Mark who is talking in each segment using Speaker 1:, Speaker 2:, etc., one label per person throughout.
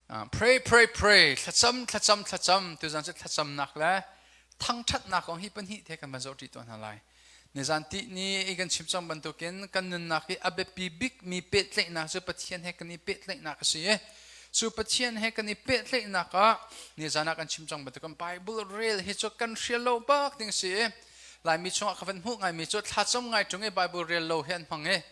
Speaker 1: Pray, pray, pray. Thlacam, thlacam, thlacam. Tuzan cu thlacamnak le thangṭhatnak kong hi pahnih te kan van zoh ṭi tuah hna lai. Nizan ti ni i kan chim cang bantukin kan nunnak i a biapi bikmi pehtlaihnak cu Pathian he kan i pehtlaihnak a si i cu Pathian he kan i pehtlaihnak ah nizan ah kan chim cang bantukin Bible rel hi cu kan hrial lo bak ding si i Laimi chungah ka van hmuh ngaimi cu thlacam ngai ṭung i Bible rel lo hi an hmang i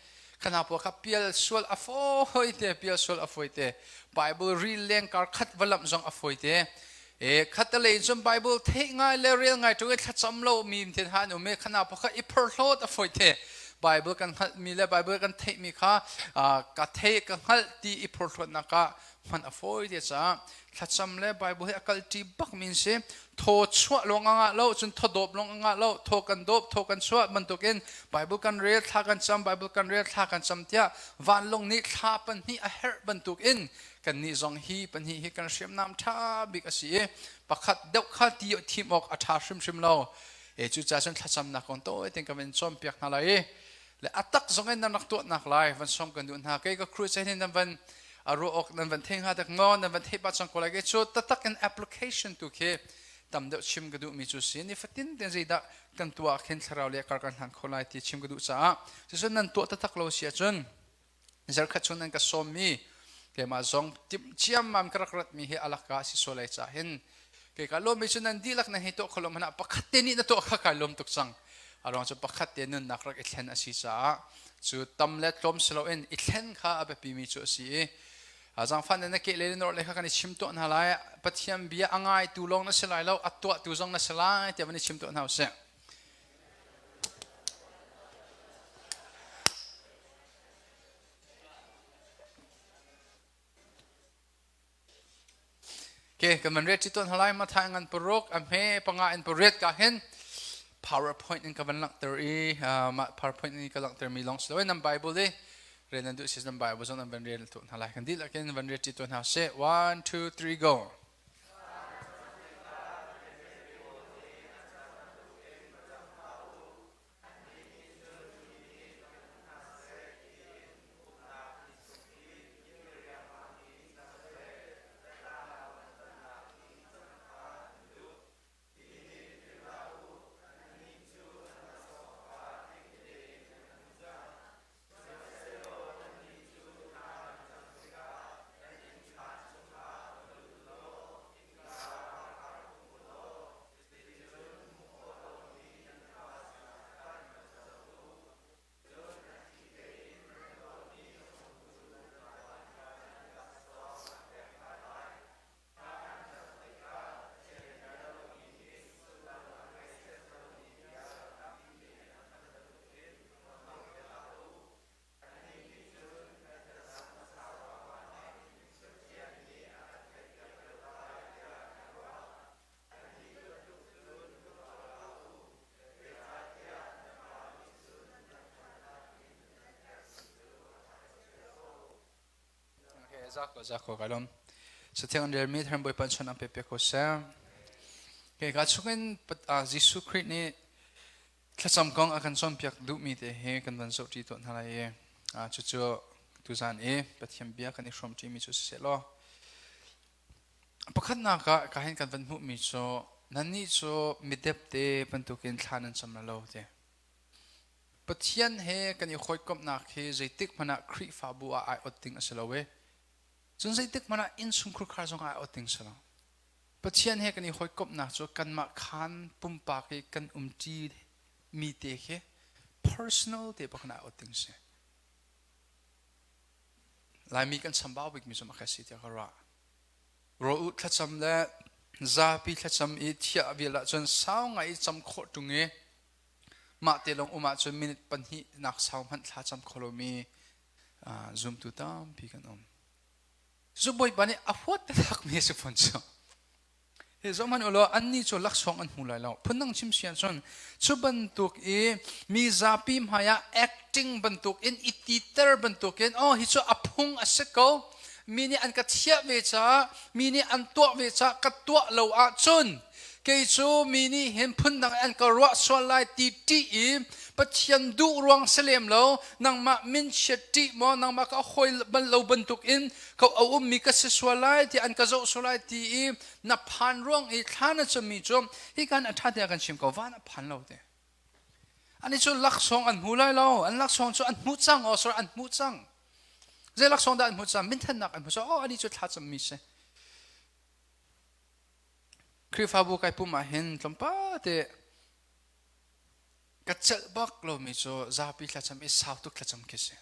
Speaker 1: khana pawl kha pial sual a fawi te pial sual a fawi te Bible ril leng kar khat va lamh zong a fawi te e khatalei cun Bible theih ngai le rel ngai ṭung i thlacam lo mi ten han um i khana pawl kha i phorhlawt a fawi te Bible kan hngalh mi le Bible kan theih mi kha ka thei ka hngalh ti i phorhlawtnak ah hman a fawi te caah thlacam le Bible hi a kalṭi bak mi si thaw chuah lawng a ngah lo cun thaw dawp lawng a ngah lo thaw kan dawp thaw kan chuah bantukin Bible kan rel thla kan cam Bible kan rel thla kan cam tiah vanlawng nih thla pahnih a herh bantukin kannih zong hi pahnih hi kan hriamnam ṭha bik a si i pakhat deuh kha ti thim awk a ṭha hrimhrim lo e cucaah cun thlacamnak kong tawi tein kan van cawnpiak hna lai i le a tak zong in nan rak tuahnak lai van sawm kan duh hna kei ka crusade hin nan van a ruah awk nan van thei hnga dek maw nan van theih pah cang ko lai ke cu tatak in application tu khi tam deuh chim ka duh mi cu si ni fatin ten zeidah kan tuah khin thlarau le kar kan hlan kho lai ti chim ka duh caah cucun nan tuah tatak lo si ahcun zarkhat chung nan ka sawm mi keimah zong tim ciammam ka rak rat mi hi alaka si so lai ca hin kei ka lawm mi cu nan dihlak nan hei tuah kholo mana pakhat te nih na tuah kha kai lawm tuk cang a ruang cu pakhat te nunnak rak i thlen a si caah cu tam le tlawm si loin i thlen kha a biapi mi cu a si i zangfan na ke le nor le kha kan i chim tuah hna lai Pathian bia a ngai tu lawng na si lai lo a tuah tu zong na si lai tiah van i chim tuah hna usih. Okay, kan van ret ton halai mathai ngan paruk a hme panga in pariat ka hin PowerPoint in ka van langhter i mah PowerPoint in ka langhter mi long silo nan Bible i rel nan duh si nan Bible zong nan van rel tu hna lai kan dihlak in van ret ti tu hna se 1 2 3 go. Zako zako kalom. Sathiang an relmi thran Bawipa chon an pe pe ko seh. Ke ka chungin Jesuh Khrih nih thlacam kong a kan cawnpiak duhmi te hi kan van zoh ṭi tuah hna lai i cucu tuzan i Pathian bia kan i hrawm ṭimi cu siseh law Pakhatnak ah ka hin kan van hmuhmi cu nannih cu midepte bantukin thla nan cam lo ti. Pathian he kan i hawikomhnak hi zeitik hmanh ah Khrihfabu ah ai ot ding a si lo i cun zeitik hmanh ah innchungkhur khar zong ah ai ot ding a si lo. Pathian he kan i hawikomhnak cu kanmah khaan pumpak i kan umṭi mi te khi personal te bak in ai ot ding a si. Laimi kan chambau bikmi cu mah khi a si tiah ka ruah. Rawl u thlacam le zapi thlacam i thiah vial ahcun sau ngai i cam khawh ṭung i mah te lawng um ahcun minute pahnih nak sau hmanh thla cam kho lomi zumtu tampi kan um. Cu Bawipa nih a huat takmi a si fawn cu. Hi zohhmanh u law annih cu laksawng an hmu lai lo. Phundang chim si ahcun cu bantuk i mi zapi hmaiah acting bantukin i titer bantukin oh hi cu a phung a si ko mi nih an ka thiah ve caah mi nih an tuah ve caah ka tuah lo ahcun kei cu mi nih hin phundang an ka ruah sual lai ti ṭih i Pathian duh ruang si lem lo, nangmah min chiat ṭih maw, nangmah ka hawi bal lo bantuk in ka a ummi ka si sual lai ti an ka zoh sual lai ti i na phan ruang i thla na cammi cu hi kan a ṭha tiah kan chim ko, van a phan lo te. Ani cu laksawng an hmu lai lo, an laksawng cu an hmuh cang, oh sorry, an hmuh cang. Zei laksawng dah an hmuh cang? Minthannak an hmuh cang. Oh, ani cu thla cammi si. Khrihfabu kai pum ah hin tlawmpal te ka celh bak lomi cu zapi thlacam i sau tuk thlacam khi si.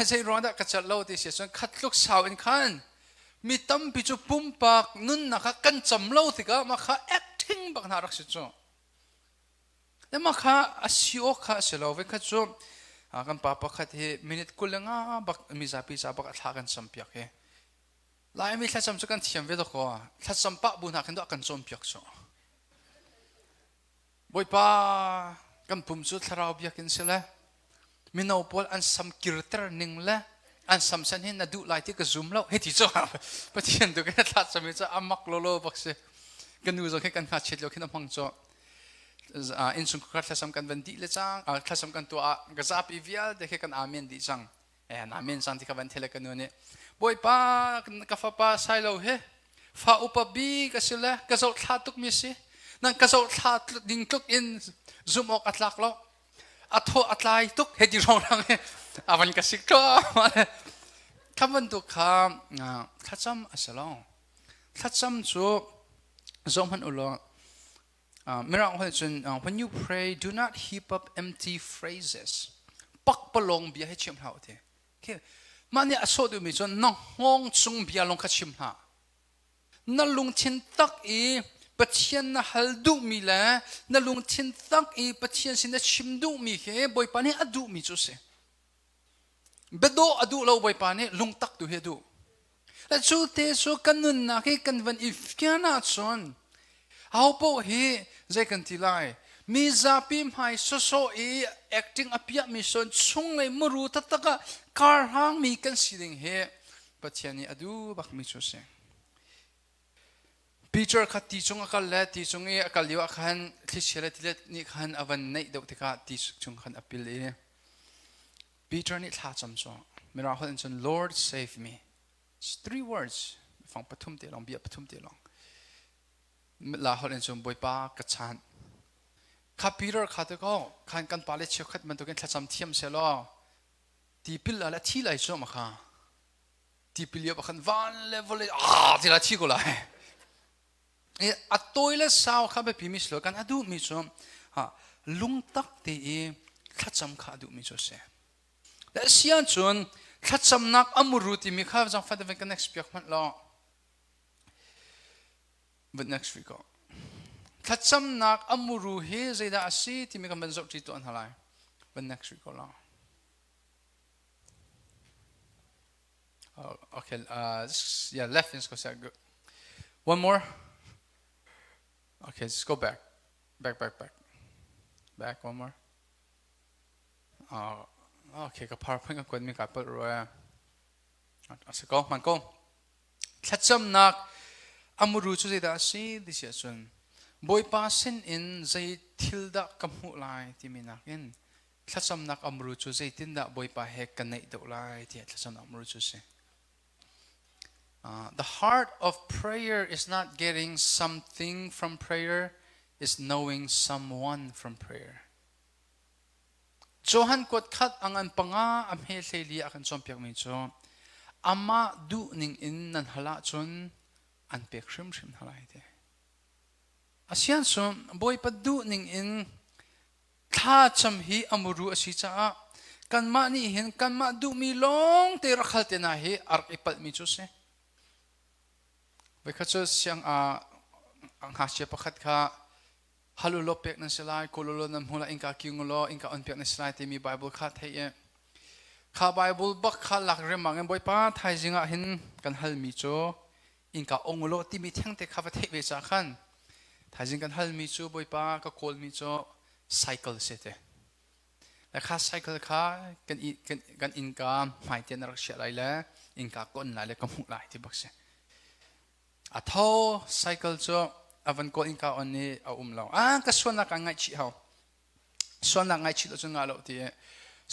Speaker 1: Zei ruang dah ka celh lo ti si cun khat tluk sau in khan mi tampi cu pumpak nunnak kha kan cam lo tikah mah kha acting bak hna rak si cu. Le mah kha a si awk kha a si lo. Voikhat cu kan pa pakhat hi minute 25 bak mizapi ca bak a thla kan cam piak hi. Laimi thlacam cu kan thiam ve dawkaw thlacam pah bu hna khin dawh kan cawnpiak cu. Bawipa kan pum cu thlarau biakinn si le mino pawl an sam kirter ning le an sam san hi na duh lai ti ka zum lo hei ti cu Pathian tu kan thlacam i cu amak lolo bak si. Ka nu zong khi kan ngakchiat lio khin a hmang cu innchungkhar thlacam kan van dih le cang thlacam kan tuah ah ka zapi vialte khi kan amen dih cang. Amen sang ti kha van thele ka nu nih Bawipa ka fapa sailo he fa upa bik a si le ka zoh thla tuk mi si nan ka zoh thla ding tluk in zum awk a tlak lo a thaw a tlai tuk he ti rong rang he a van ka sik ko kha bantuk kha thlacam a si lo thlacam cu zoh hmanh u law Mirang holh cun when you pray do not heap up empty phrases. Pakpalawng bia hi chim hlah ti. Okay. Mah nih a sawh duhmi cu na hngawng chung bia lawng kha chim hlah. Na lungthin tak i Pathian na hal duhmi le na lungthin tak i Pathian sin na chim duhmi khi Bawipa nih a duhmi cu a si. Biadawh a duh lo Bawipa nih lungtak tu hi a duh. Cu te cu kan nunnak hi kan van i fian ahcun ahopaoh hi zei kan ti lai mi zapi hmai sawsawh i acting a piahmi son chunglei muru taktak ah karhangmi kan si ding hi Pathian nih a duh bakmi cu a si. Peter kha ti cung a kal le ti cung i a kal lio ah khan thlichia le tilet nih khan a van naih deuh tikah ti chung khan a pil i Peter nih thla cam cu Mirang holh in cun Lord save me. It's three words. Fang pathum te lawng, bia pathum te lawng. La holh in cun Bawipa ka chan. Kha Peter kha te ko khan kan pa le cheukhat bantukin thlacam thiam se law tipil la thi lai cu ma kha tipil lio khan van le vawlei ah ti la thi ko lai a tawi le sau kha biapi mi si lo kan a duhmi cu lungtak te i thlacam kha a duhmi cu a si. Le si ahcun thlacamnak a muru timi kha zangfah te kan next piak hmanh law but next week oh. Thlacamnak a muru hi zeidah a si timi kan van zoh ṭi tuah hna lai. But next week oh law. Oh, okay, yeah, left is good. One more. Okay, just go back. Back, back, back. Back one more. Okay, ka PowerPoint ka kuat mi ka palh rua. A si ko, hman ko. Thlacamnak amuru cu zeidah a si ti si ahcun Bawipa sin in zei thil dah ka hmuh lai timi nakin thlacamnak amru cu zeitindah Bawipa he ka naih deuh lai tiah thlacamnak amru cu a si. The heart of prayer is not getting something from prayer, is knowing someone from prayer. Johan kuat khat angan panga a hme hlei a kan cawnpiakmi cu amah duh ning in nan hal ahcun an pek hrimhrim hna lai ti. Asian cu Bawipa duh ning in Thlacam hi a muru a si caah kanmah nih hin kanmah duhmi lawng te rak hal te hna hi a rak i palhmi cu a si. Voikhat cu siang ah ngakchia pakhat kha hal u law pek nan si lai, kawl u law nan hmu lai, innka kiung u law innka on piak nan si lai timi Bible kha theih i kha Bible bak kha lak riangmang in Bawipa thaizing ah hin kan halmi cu innka ong u law timi thengte kha va theih ve ca khan thaizing kan halmi cu Bawipa ka kawlmi cu cycle si te le kha cycle kha kan kan kan innka hmai te na rak chiah lai le innka kon lai le ka hmuh lai ti bak si a tho cycle cu a van kawl innka on i a um lo ah ka sualnak ka ngaihchih hau. Sualnak ngaichih lo cun ngah lo ti i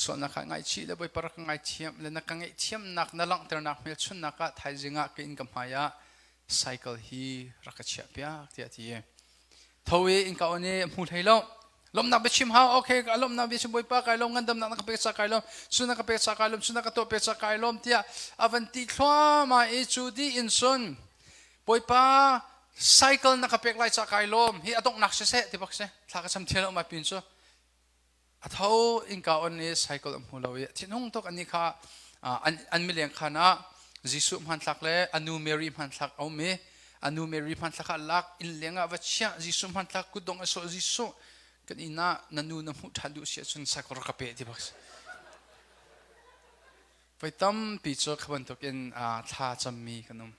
Speaker 1: sualnak kha ngaichih le Bawipa rak ka ngaithiam le na ka ngaihthiamnak na langhternak hmelchunhnak ah thaizing ah ka inn ka hmai ah cycle hi rak ka chiah piak tiah a ti i tho i innka on i hmu hlei lo. Lomnak biachim hau. Okay, ka lomnak biachim, Bawipa kai lom, ngandamnak na ka pek ca kai lom, cu na ka pek ca kai lom, cu na ka tuah pek ca kai lom tiah a van ti thluahmah i cu di in cun Bawipa, cycle na ka pek lai ca kai lawm hi a donghnak siseh ti bak si. Thla ka cham thial lo ma pin cu a tho innka on i cycle a hmu lo i thinhung tuk. Ani kha an mileng khan ah Jesuh hmanthlak le anu Mary hmanthlak a um i anu Mary hmanthlak ah lak inn leng ah va chiah, Jesuh hmanthlak kutdong a sawh, Jesuh, kan inn ah na nu na hmuh ṭhan duh si ahcun cycle rak ka pe ti bak si. Voi tampi cu kha bantukin thla cammi kan um.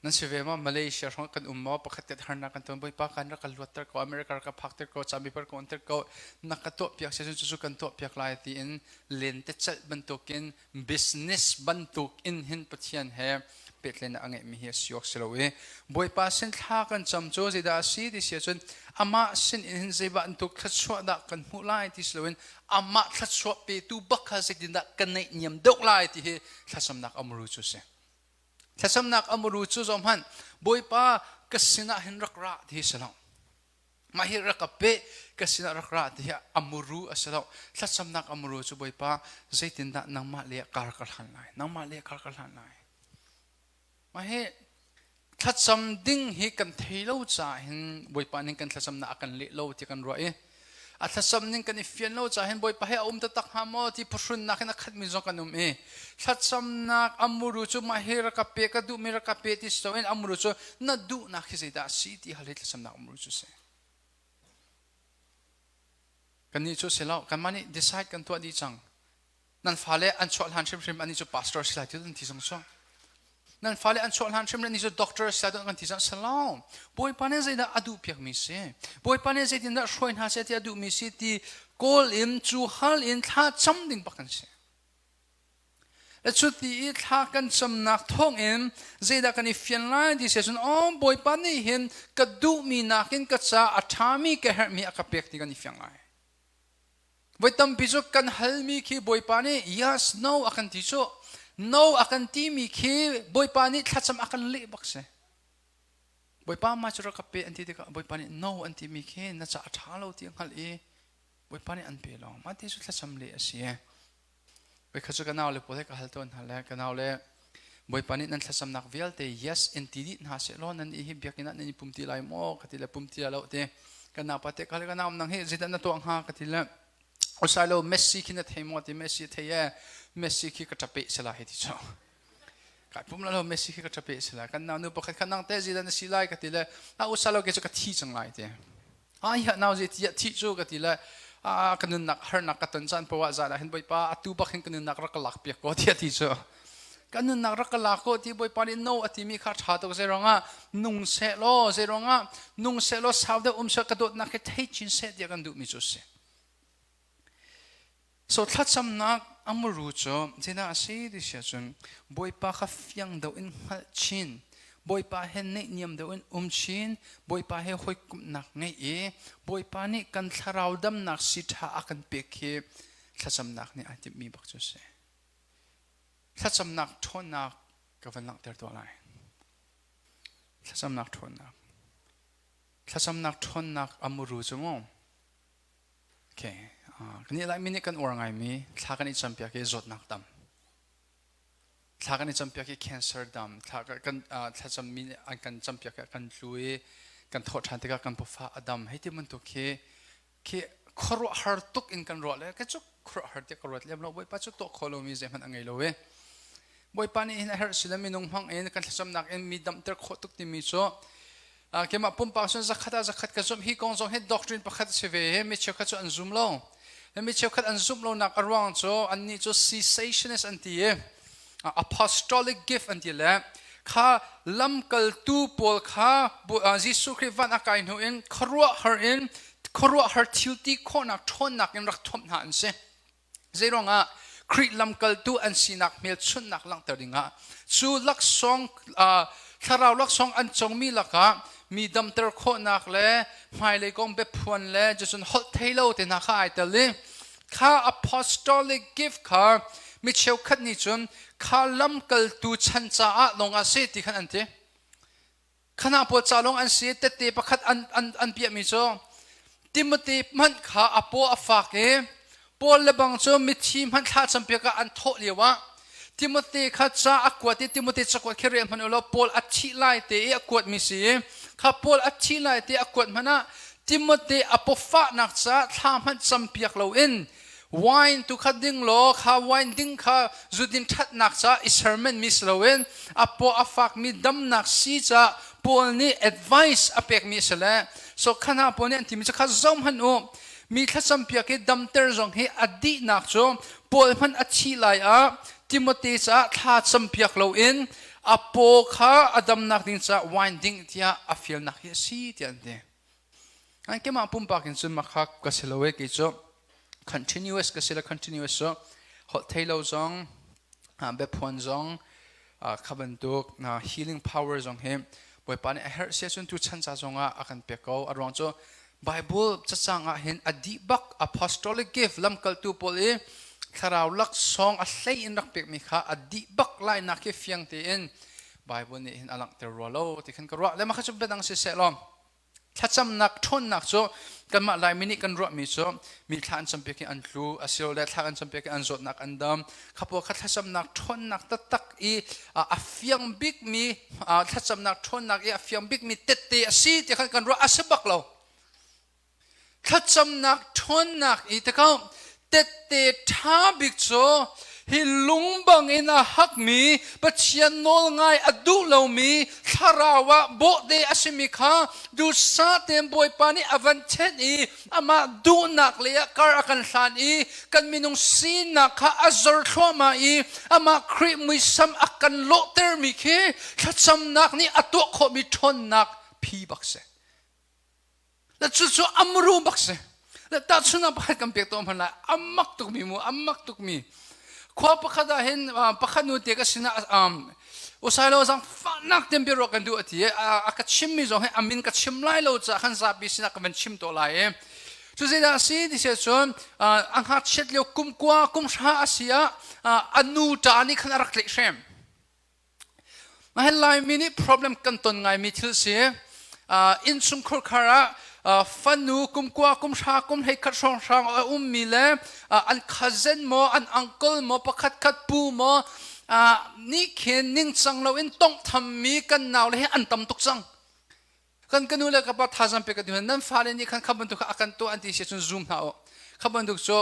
Speaker 1: Nan si ve maw? Malaysia hrawng kan um maw? Pakhat kat harnak kan ton, Bawipa, kan rak kan luatter ko, America rak ka phakter ko, cami par ka onter ko, na ka tuah piak si cu kan tuah piak lai tiin lentecelh bantukin, business bantukin hin Pathian he pehtlaihnak a ngeihmi hi a si awk si lo i Bawipa sin thla kan cam cu zeidah a si ti si ahcun amah sin in hin zei bantuk thluachuah dah kan hmuh lai ti si loin amah thluachuah petu bak kha zeitindah kan naihniam deuh lai ti hi thlacamnak amuru cu si. Thlacamnak amuru cu zoh hmanh, Bawipa, ka sinah hin rak ra ti hi si lo. Mah hi rak ka pe, ka sinah rak ra ti hi amuru a si lo. Thlacamnak amuru cu Bawipa, zeitindah nangmah le kar ka hlan lai, nangmah le kar ka hlan lai. Mah hi thlacam ding hi kan thei lo caah hin Bawipa nih kan thlacamnak a kan leh lo ti kan ruah i a thlacam ning kan i fian lo caah hin Bawipa he a um taktak hnga maw ti phuhrunnak in a khatmi zong kan um i thlacamnak amuru cu mah hi rak ka pe, ka duhmi rak ka pe ti si loin amuru cu na duhnak hi zeidah a si ti hal hi thlacamnak amuru cu si. Kannih cu si lo, kanmah nih decide kan tuah dih cang. Nan fale an chuah hlan hrimhrim ani cu pastor si lai ti an ti zong cu, nan fale an chuah hlan hrimhrim ani cu doctor si lai ti kan ti zong salam. Bawipa nih zeidah a duh piak mi si, Bawipa nih zeitindah hruai hna seh ti a duh mi si ti kawl in, cu hal in thla cam ding bak kan si. Le cu ti i thla kan camnak thawng in zeidah kan i fian lai ti si cun, oh, Bawipa nih hin ka duhmi nakin ka ca a ṭhami, ka herhmi a ka pek ti kan i fiang lai. Voi tampi cu kan halmi khi Bawipa nih yes, no a kan ti cu. No a kan timi khi Bawipa nih thlacam a kan leh bak si. Bawipa, mah cu rak ka pe an ti tikah Bawipa nih no an timi khi na ca a ṭha lo ti a hngalh i Bawipa nih an pe lo. Mah ti cu thlacam leh a si. Voi khat cu ka nau le pawl he ka hal tawn hna le ka nau le, Bawipa nih nan thlacamnak vialte yes in ti dih hna seh law nan i hi biakinn ah nan i pum ti lai maw ka ti le, pum ti lo ti. Ka nau pa te ka ka nau, nang hi zeidah na tuah hnga ka ti le, usai lo, Messi khi na thei maw ti. Messi thei e, Messi khi ka ṭape sala hi ti cu kai pum lo, Messi khi ka ṭape sala. Kan nau nu pakhat kha, nang te zeidah na si lai ka ti le, a usai lo ke cu ka thi cang lai ti. A ya nau, zei ti thi cu ka ti le, a ka nunnak harnak ka ton caan poah zan ah hin Bawipa, atu bak hin ka nunnak rak ka lak piak ko ti ti cu, ka nunnak rak ka lak ko ti. Bawipa nih no a timi kha ṭha tuk, zei ruangah nung seh law, zei ruangah nung seh law, sau deuh um seh, ka dawtnak hi thei chin seh tiah kan duhmi cu si. So thlacamnak amuru cu zeidah a si ti si ahcun Bawipa kha fiang deuh in hngalh chin, Bawipa he naihniam deuh in um chin, Bawipa he hawikomhnak ngeih i Bawipa nih kan thlarau damnak si ṭha a kan pek hi thlacamnak nih ai timhmi bak cu a si. Thlacamnak ṭhawnnak ka van langhter tuah lai. Thlacamnak ṭhawnnak. Thlacamnak ṭhawnnak amuru cu mu. Okay. Kan i Laimi nih kan uar ngaimi thla kan i campiak i zawtnak dam. Thla kan i campiak i cancer dam. Thla kan thlacammi nih an kan campiak i kan tlu i kan thawh ṭhan tikah kan pawfa a dam. Hei ti bantuk khi khi khuaruahhar tuk in kan ruah le ka cu khuaruahhar tiah ka ruat lem lo. Bawipa cu tuah khawh lomi zeihmanh a ngei lo i Bawipa nih hin a herh si le minung hmang in kan thlacamnak in mi damter khawh tuk timi cu keimah pumpak cun zakhat ah zakhat ka zumh. Hi kong zong hi doctrine pakhat si ve. Hi mi cheukhat cu an zum lo. Mi cheukhat an zumh lonak a ruang cu annih cu cessationist an ti i apostolic gift an ti le kha lamkaltu pawl kha Jesuh Khrih van a kai hnu in khuaruahhar in khuaruahhar thil ti khawhnak ṭhawnnak in rak thuamh hna an si. Zeiruangah? Khrih lamkaltu an sinak hmelchunhnak langhter dingah cu laksawng thlarau laksawng an congmi lakah mi damter khawhnak le hmailei kong biaphuan le cucun holh thei lo te hna kha ai tel i kha apostolic gift kha mi cheukhat nih cun kha lamkaltu chan caah lawng ah si ti khan an ti. Khana pawl ca lawng an si. Tette pakhat an piahmi cu Timothy hmanh kha a paw a fak i Paul le bang cu mithi hmanh thla campiak ah an thawh lio ah Timothy kha ca a kuat i Timothy cakuat khi rel hmanh u law Paul a thih lai te i a kuatmi si i kha Paul a thih lai te a kuat hmanh ah Timothy a pawfahnak caah thla hmanh campiak loin wine tu kha ding law kha wine ding kha zudin ṭhatnak caah i sermen mi si loin a paw a fakmi damnak si caah Paul nih advice a pekmi a si le so kha hna pawl nih an timi cu kha zoh hmanh u, mi thlacam piak i damter zong hi a dihnak cu Paul hmanh a thih lai ah Timote caah thla campiak loin a paw kha a damnak ding caah wine ding tiah a fialnak hi a si tiah an ti. An keimah pumpak in cun makha ka si lo e. Kei cu continuous ka si le continuous cu holh thei lo zong, biaphuan zong, kha bantuk healing power zong hi Bawipa nih a herh sia cun tu chan ca zong ah a kan pek ko. A ruang cu Bible cacang ah hin a dih bak apostolic gift, lamkaltu pawl i thlarau laksawng a hlei in rak pekmi kha a dih bak lai nak hi fiang tein Bible nih hin a langhter rua lo ti khan ka ruah le mah kha cu biadang si seh law thlacamnak ṭhawnnak cu kanmah Laimi nih kan ruahmi cu mi thla an campiak i an tlu, asilole thla an campiak i an zawtnak an dam kha pawl kha thlacamnak ṭhawnnak taktak i a fiang bikmi, thlacamnak ṭhawnnak i a fiang bikmi tette a si ti khan kan ruah. A si bak lo. Thlacamnak ṭhawnnak i takau tette ṭha bik cu hi lung bangin a hakmi, Pathian nawl ngai a duh lomi thlarau ah bawhte a simi kha duhsah tein Bawipa nih a van thenh i amah duhnak lei ah kar a kan hlan i kan minung sinak kha a zor thluahmah i amah Khrih muisam a kan lawhtermi khi thlacamnak nih a tuah khawhmi ṭhawnnak phi bak si. Le cucu amru bak si. Le tahchunhnak pakhat kan pek tawn hmanh lai. Amak tukmi mu, amak tukmi. Khua pakhat ah hin pakhat nu te ka sinah usailo zang fahnak ten biaruah kan duh a ti. A ka chimmi zong hi a min ka chim lai lo caah khan zapi sinah ka van chim to lai i. Cu zeidah a si ti si cun a ngakchiat lio kum 10 kum 9 a si ah a nu ṭa nih khan a rak tlaih hrem. Mahin Laimi nih problem kan ton ngaimi thil si. Innchungkhar khar ah fanu kum 10 kum 9 kum 11 hrawnghrang a ummi le an cousin maw, an uncle maw, pakhat khat pu maw nih khin ningcang loin tonghthammi kan nau le hi an tam tuk cang. Kan ka nu le ka pa thazang pe ka ti nan fale nih khan kha bantuk kha a kan tuah an ti si cun zoom hna u. Kha bantuk cu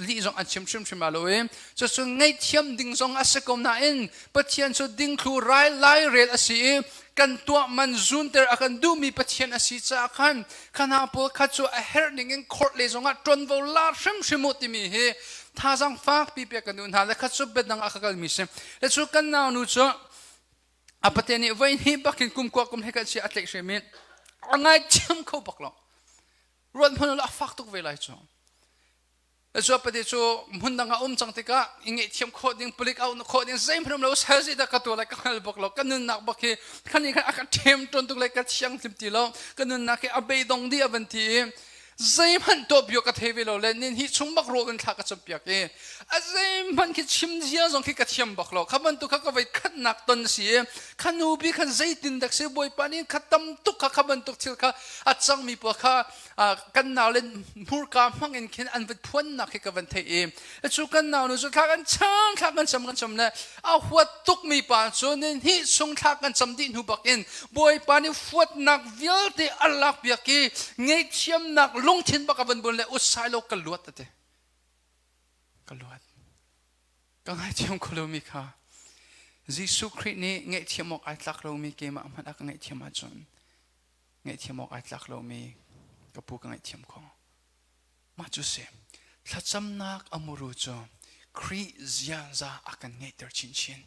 Speaker 1: lih zong an chim hrimhrim lo i cucu ngaihthiam ding zong a si ko nain Pathian cu dingthlu rai lai rel a si i kan tuah man zunter a kan duhmi Pathian a si caah khan kha hna pawl kha cu a herh ning in court le zongah ṭuanvo la hrimhrim u timi hi thazang fakpi pek kan duh hna le kha cu biadang ah ka kalmi si le cu kan nau nu cu a pate nih voi hnih bakin kum 10 kum he kan si a tlaih hrim in a ngaithiam kho bak lo. Ruat hmanh a fak tuk ve lai cu. Cu a pate cu hmun dang ah um cang tikah i ngaihthiam khawh ding, palik auh khawh ding zeihmanh um lo. Sal zei dah ka tuah lai ka hngal bak lo. Ka nunnak bak hi khan nih khan a ka ṭhem ṭawn tuk lai, ka thiang hlim ti lo, ka nunnak hi a beidong dih a van ti i zeihmanh tuah bia ka thei ve lo le nin hi chung bak rawl in thla ka campiak i a zeihmanh khi chim zia zong khi ka thiam bak lo. Kha bantuk kha ka voi khatnak ton si i kha nu bi khan zeitin dak si Bawipa nih kha tam tuk kha kha bantuk thil kha a cangmi pawl kha kan nau le hmurka hmang in khin an van phuannak khi ka van theih i cu kan nau nu cu thla kan cham, thla kan cam, kan cam le a huat tukmi pa cu nin hi sung thla kan cam dih hnu bak in Bawipa nih huatnak vialte a lak piak i ngaihthiamnak lungthin bak a van bun le usai lo ka luat ate ka luat. Ka ngaithiam kho lomi kha Jesuh Khrih nih ngaihthiam awk ai tlak lomi keimah hmanh a ka ngaihthiam ahcun ngaihthiam awk ai tlak lomi ka pu ka ngaihthiam kho. Mah cu si thlacamnak a muru cu Khrih ziaza a kan ngeihter chinchin.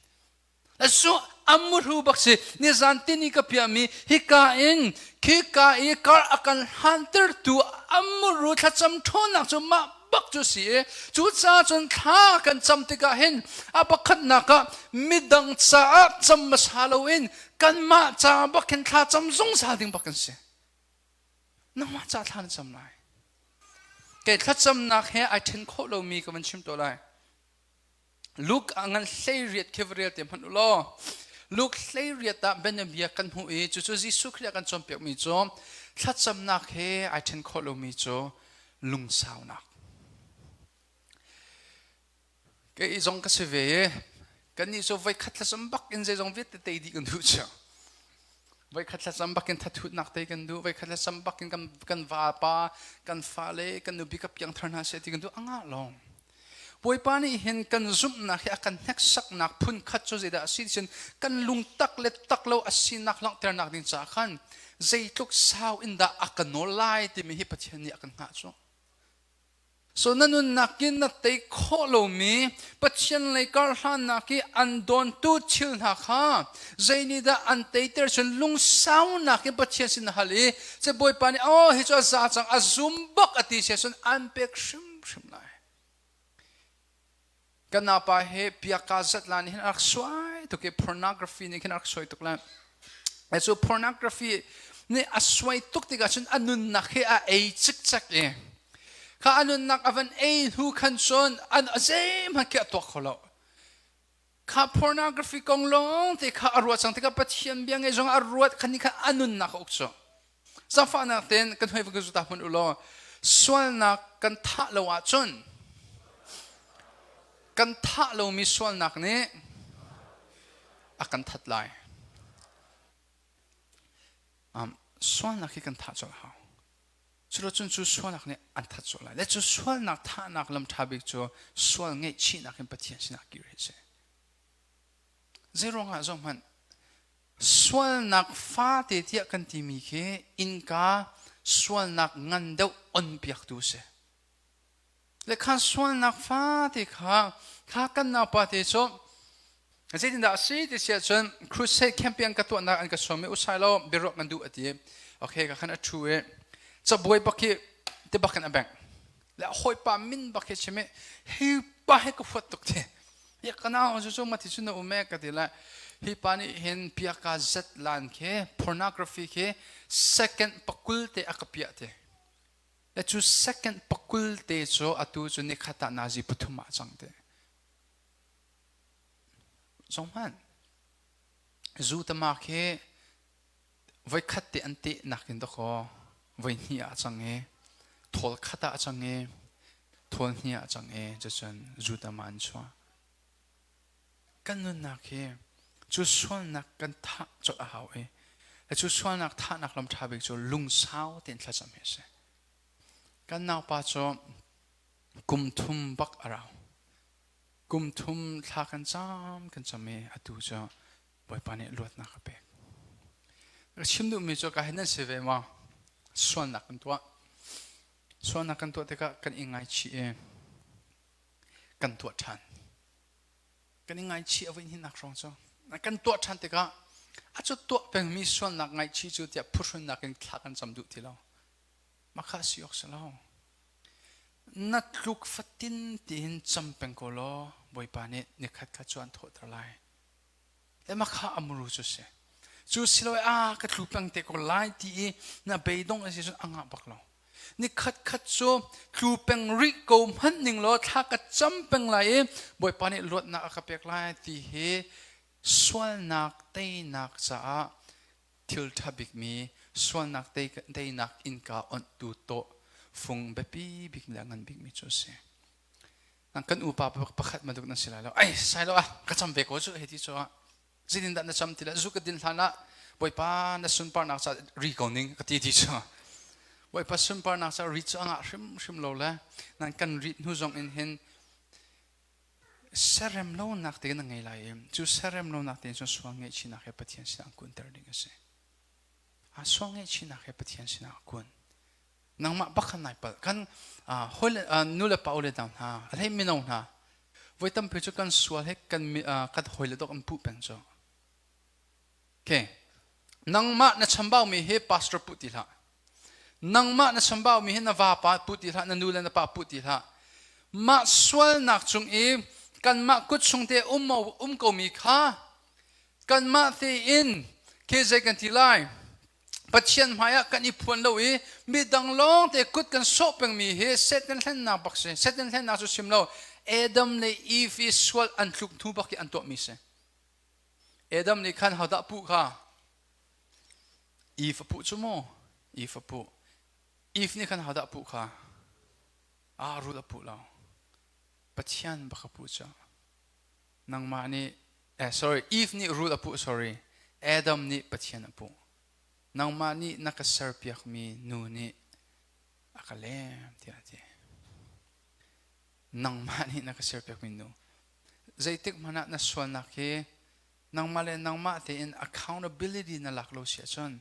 Speaker 1: Asu amuru bak si. Nizan tini ka piahmi hika in khika i kar a kan hlantertu amuru thlacam ṭhawnnak cu mah. bak cu si i cucaah cun thla kan cam tikah hin a pakhatnak ah midang caah cam hmasa loin kanmah ca bak hin thla cam zungzal ding bak kan si. Nangmah ca thla na cam lai. Kei thlacamnak he ai ṭhen khawh lomi ka van chim tuah lai. Luke ah ngan 18 khi va rel te hmanh u law Luke 18 ah bianabia kan hmuh i cucu Jesuh Khrih a kan cawnpiakmi cu thlacamnak he ai ṭhen khawh lomi cu lungsaunak. Kei zong ka si ve i kannih cu voikhat thlacam bak in zeizong vialte tei dih kan duh cio. Voikhat thlacam bak in thathutnak tei kan duh, voikhat thlacam bak in kan, kan vapa, kan fale, kan nupi ka piangthar hna seh ti kan duh a ngah lawng. Bawipa nih hin kan zumhnak hi a kan hneksaknak phun khat cu zeidah a si cun kan lungtak le tak lo a sinak langhternak ding caah khan zeitluk sau in dah a ka nawl lai timi hi Pathian nih a kan hngah cu. So na nunnak in na tei khawh lomi Pathian lei karhlannak i an dawntu thil hna kha zeinihdah an teiter cun lungsaunak in Pathian sin na hal i ce Bawipa nih oh hi cu a za cang a zum bak a ti sia cun an pek hrimhrim lai. Kan napa he piaka zat la nih hin a rak suai tuk i pornography nih khin a rak suai tuk lai. Cu pornography nih a suai tuk tikah cun a nunnak hi a ei cikcek i kha a nunnak a van ei hnu khan cun an zeihmanh khi a tuak kho lo. Kha pornography kong lawng te kha a ruat cang tikah Pathian bia ngei zong a ruat khan nih khan a nunnak a uk cu. Zaangfahnak tein kan hoi va ta hmanh u law sualnak kan thah lo ahcun kan thah lomi sualnak nih a kan that lai. Sualnak hi kan thah colh hau. Culo cun cu sualnak nih an that colh lai. Le cu sualnak thahnak lam ṭha bik cu sual ngaihchihnak in Pathian sinah kir hi a si. Zeiruangah zohhmanh Sualnak fate tiah kan timi khi innka sualnak ngan deuh onpiaktu a si. Le kha sualnak fate kha kha kan naupa te cu zeitindah a si ti si ahcun crusade campaign ka tuahnak an ka sawm i usai lo biaruah kan duh a ti. Okay ka khan a ṭhu i cabuai bak hi ti bak in a bengh. Le a hawipa min bak hi chim i hi pa hi ka huat tuk ti. Ya ka nau cu cu mati cu na um e ka ti lai. Hi pa nih hin piaka zet lan khi pornography khi second pakul te a ka piah te. Le cu second pakul te cu atu cu nikhat ah nazi pathum ah cang te. Zong hman. Zu tama khi voikhat te an teh nakin dakaw voi hnih ah a cang i thawl khat ah a cang i thawl hnih ah a cang i cucun zutama an chuah. Kan nunnak hi cu sualnak kan thah colh a hau i cu sualnak thahnak lam ṭha bik cu lungsau tein thlacam hi a si. Kan naupa cu kum thum bak a rau. Kum thum thla kan cam kan cam i atu cu Bawipa nih luatnak a pek. Ka chim duhmi cu ka hin nan si ve maw? Sualnak kan tuah. Sualnak kan tuah tikah kan i ngaichih i kan tuah ṭhan. Kan i ngaichih a voi nak hrawng cu. Kan tuah ṭhan tikah a cu tuah pengmi sualnak ngaihchih cu tiah phuhrunnak in thla kan cam duh ti lo. Mah kha si awk si lo. Na tluk fatin tiin cam peng ko law Bawipa nih nikhat kha cu an thawhter lai. Le mah kha a muru cu si. Cu silo a ka tlu peng te ko lai ti i na beidong a si cun a ngah bak lo. Ni khat khat cu tlu peng rih ko hmanh ning law thla ka cam peng lai i Bawipa nih luatnak a ka pek lai ti hi sualnak teinak caah thil ṭha bikmi sualnak teinak innka onhtu tawh fung biapi bik le a ngan bikmi cu a si. Kan upa pakhat bantuk nan si lai lo. Ai, sai lo ah, ka cam ve ko cu hei ti cu ah. Zeitin dah na cam ti le zu ka din hlan ah Bawipa na sunparnak ca ri ko ning ka ti ti cu. Bawipa sunparnak ca ri cu a ngah hrimhrim lo le nan kan rit hnu zong in hin serem lonak te na ngei lai i cu serem lonak te cun sual ngaihchihnak he Pathian sinah an kunter ding a si. A sual ngaihchihnak he Pathian sinah a kun. Nangmah bak khan nai palh. Kan hawi nu le pa ule nau hna, a hlei mino hna, voi tampi cu kan sual he kan kan hawi le dok an puh peng cu. Okay. Nangmah na chambau mi hi pastor puh ti hlah. Nangmah na chambau mi hi na vapa puh ti hlah, na nu le na pa puh ti hlah. Mah sualnak cung i kanmah kut chung te um um komi kha kanmah tein khi zei kan ti lai? Pathian hmaiah kan i phuan lo i midang lawng te kut kan sawh pengmi hi Satan hlennak bak si. Satan hlennak cu chim lo. Adam le Eve i sual an tluk hnu bak i an tuahmi si. Adam nih khan hodah puh kha? Eve a puh cu mu. Eve a puh. Eve nih khan hodah puh kha? Ah, rul a puh lo. Pathian bak a puh cu. Nangmah nih, eh, sorry, Eve nih rul a puh, sorry. Adam nih Pathian a puh. Nangmah nih na ka serpiakmi nu nih a ka lem tiah a ti. Nangmah nih na ka serpiakmi nu. Zeitik hmanh ah na sualnak hi nangmah le nangmah tein accountability na lak lo si ahcun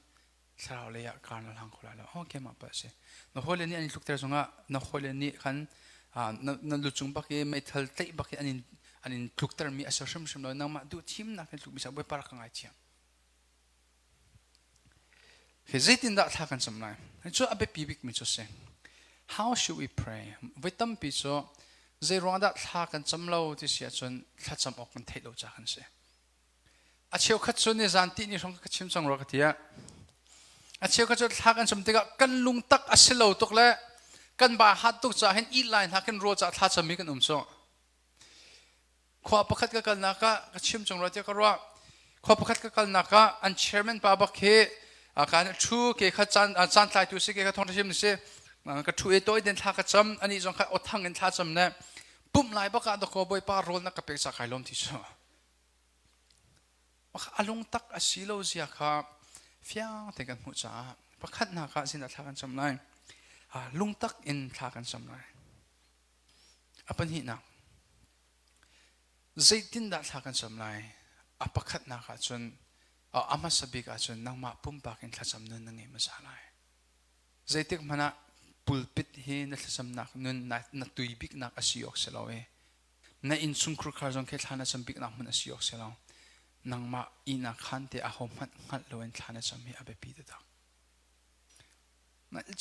Speaker 1: thlarau lei ah kar na hlang kho lai lo. Oh, keimah pa si. Na hawile nih an in tlukter zongah na hawile nih khan na lucung bak i meithal tlaih bak i an in tluktermi a si hrimhrim lo. Nangmah duh thimnak in tlukmi sa Bawipa rak ka ngaithiam. Hi zeitindah thla kan cam lai? Cu a biapi bikmi cu si. How should we pray? Voi tampi cu zei ruang dah thla kan cam lo ti si ahcun thlacam awk kan theih lo ca kan si. A cheukhat cu ni zan ti ni hrawng ka chim cang rua ka ti ah. A cheukhat cu thla kan cam tikah kan lungtak a si lo tuk le kan ba hat tuk caah hin ih lai hna kan rawl caah thla cam mi kan um cu. Khua pakhat ka kalnak ah ka chim cung rua tiah ka ruah. Khua pakhat ka kalnak ah an chairman pa bak hi kan thu ke kha caan caan tlaitu si ke kha thong hrim si ka thu e toi den thla ka cam ani zong kha othang in thla cam ne pum lai bak ah dako bawipa rawl na ka pek sa kai lom ti su alung tak a si lo zia kha fiang te kan hmuh caah pakhat nak ah zin thla kan cam lai lungtak in thla kan cam lai. A pahnihnak, zeitindah thla kan cam lai? A pakhatnak ahcun, a hmasa bik ahcun nangmah pumpak in thlacam nun na ngei hmasa lai. Zeitik hmanh ah pulpit hi na thlacamnak nun na tui biknak a si awk si lo i na innchungkhur khar zong khi thla na cam biknak hmun a si awk si lo. Nangmah ihnak khan te aho hmanh hngalh loin thla na cam hi a biapi taktak.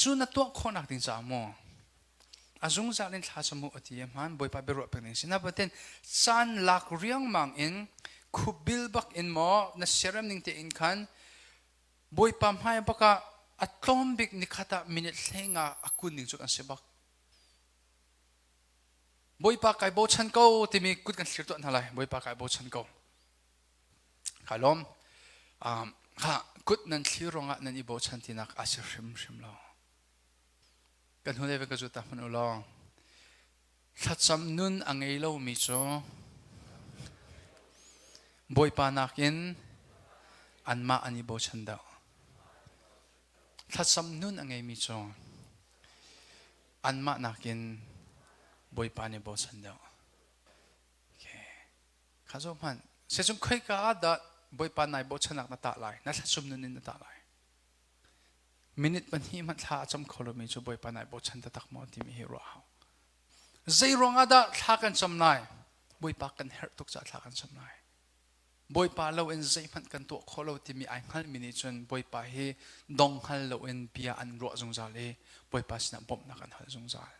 Speaker 1: Cu na tuah khawhnak ding caah maw a zungzal in thla cam u a ti i hmaan Bawipa biaruah pek ding si. Na paten caan lak riangmang in khupbil bak in maw na siarem ning tein khan Bawipa hmai bak ah a tlawm bik nikhat ah minute hlenga a kun ding cu kan si bak. Bawipa kai bochan ko timi kut kan thlir tuah hna lai. Bawipa kai bochan ko. Kai lawm. Kha kut nan thlir ruangah nan i bochan tinak a si hrimhrim lo. Kan hnulei va ka zu ta hmanh u law thlacam nun a ngei lomi cu Bawipa nakin anmah an i bochan deuh. Thlacam nun a ngeimi cu anmah nakin Bawipa nih bochan deuh. Okay. Kha zoh hmanh. Sicun khoika ah dah Bawipa nai bochannak na tah lai? Na thlacum nun in na tah lai. Minute pahnih hmanh thla a cam kho lomi cu Bawipa nai bochan taktak maw timi hi ruah hau. Zei ruangah dah thla kan cam lai? Bawipa kan herh tuk caah thla kan cam lai. Bawipa lo in zeihmanh kan tuah khawh lo timi ai hngalmi nih cun Bawipa hi dong hngal loin bia an ruah zungzal i Bawipa sinah bawmhnak an hal zungzal.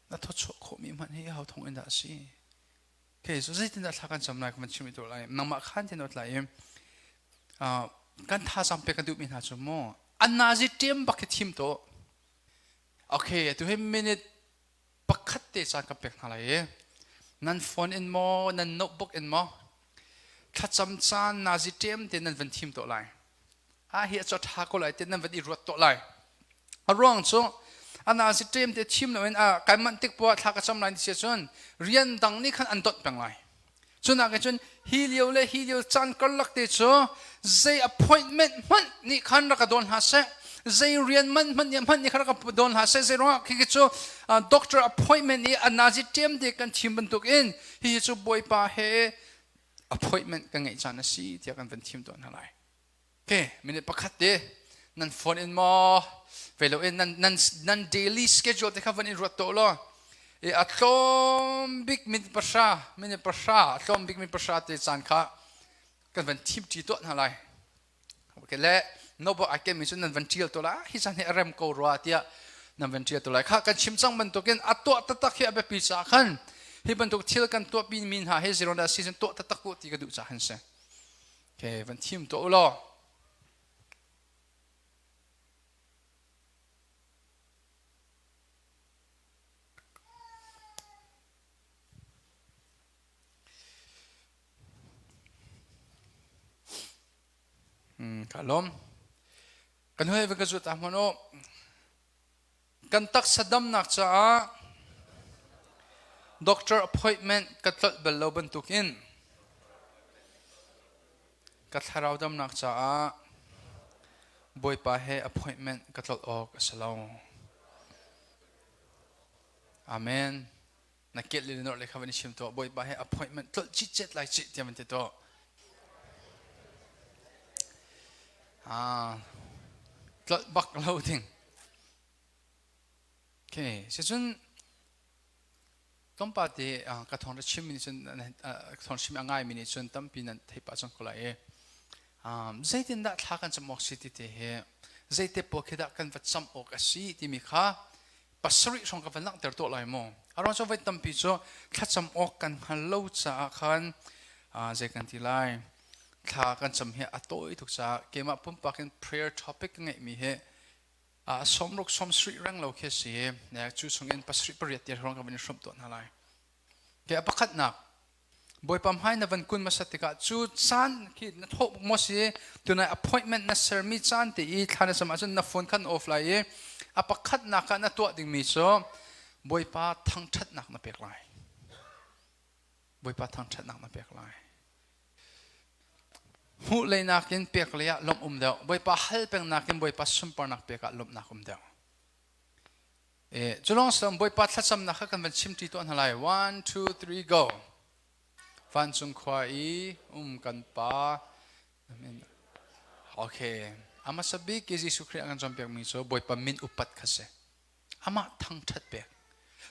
Speaker 1: Na thawchuah khawhmi hmanh hi ho thawng in dah a si? Okay, so zeitindah thla kan cam lai ka van chim i lai. Nangmah khan tin lai i kan thazaang pek kan duhmi hna cu maw an nazi ṭem bak hi thim to. Okay, atu hi minute pakhat te caan kan pek hna lai i nan phone in maw nan notebook in maw thlacam caan nazi ṭem te nan van thim to lai. Ah hi a cho ṭha ko lai te nan van i ruat to lai. A ruang cu ana si ṭem te thim loin a kai manh tik poah thla ka cam lai ti si cun rian dang nih khan an donh peng lai. Cunak cun hi lio le hi lio caan karlak te cu zei appointment hmanh nih khan rak ka dawn hlah seh zei rian man hmanh nih hmanh nih khan rak ka dawn hlah seh zei ruangah khi cu doctor appointment i anazi ṭem te kan thim bantuk in hihi cu Bawipa he appointment kan ngeih caan a si tiah kan van thim tuah hna lai. Okay, minute pakhat te nan phone in maw ve lo in nan nan nan daily schedule te kha van in ruat to law e a tlawm bik minute pahra minute pahra a tlawm bik minute pahra te caan kha kan van thim ṭi tuah hna lai. Okay, le notebook ai ken mi cu nan van ṭial to la hi caan hi a rem ko rua tiah. Nan van ṭial tu lai. Kha kan chim cang bantukin a tuah taktak hi a biapi caah khan hi bantuk thil kan tuahpi mi hna hi zeirong season tuah taktak u ti ka duh caah han si. Okay, van thim tuah u law. Ka lawm. Kan hoi va ka zut ah hmanh u. Kan taksa damnak caah doctor appointment ka tlolh bal lo bantukin ka thlarau damnak caah Bawipa he appointment ka tlolh awk a si lo. Amen. Na ket le nor le kha van i chim tuah. Bawipa he appointment tlolh citcet lai cih tiah van ti tuah. Ah, tlolh bak lo ding. Okay, sicun tlawmpal te ka thawng ra chimmi nih cun thawng chim a ngaimi nih cun tampi nan theih pah cang ko lai i zeitindah thla kan cam awk si ti te hi zeite pawl khi dah kan va cam awk a si timi kha pasarih hrawng ka van langhter tuah lai mu. A ruang cu voi tampi cu thlacam awk kan hngal lo caah khan zei kan ti lai thla kan cam hi a tawi tuk caah keimah pumpak in prayer topic ka ngeihmi hi sawmruk sawmsarih reng lo khi a si cu chungin pasarih pariat tiang hrawng ka van i hrawmh tuah hna lai. Ke a pakhatnak Bawipa hmai na van kun hmasat tikah cu caan khi na thawh maw si tunai appointment na sermi caan te i thla na cam ahcun na phone khan off lai i a pakhatnak ah na tuah dingmi cu Bawipa thangṭhatnak na pek lai. Bawipa thangṭhatnak na pek lai. Hmuh lei nakin pek lei ah lawmh um deuh. Bawipa hal peng nakin Bawipa sunparnak pek ah lawmhnak um deuh. E, cu lawng si Bawipa thlacamnak kha kan van chimṭi tuah hna lai. One, two, three, go. Vancung khua i um kan Pa. Amen. Okay. A hmasa bik i Jesuh Khrih a kan cawnpiakmi cu Bawipa min upat kha si. Amah thangṭhat pek.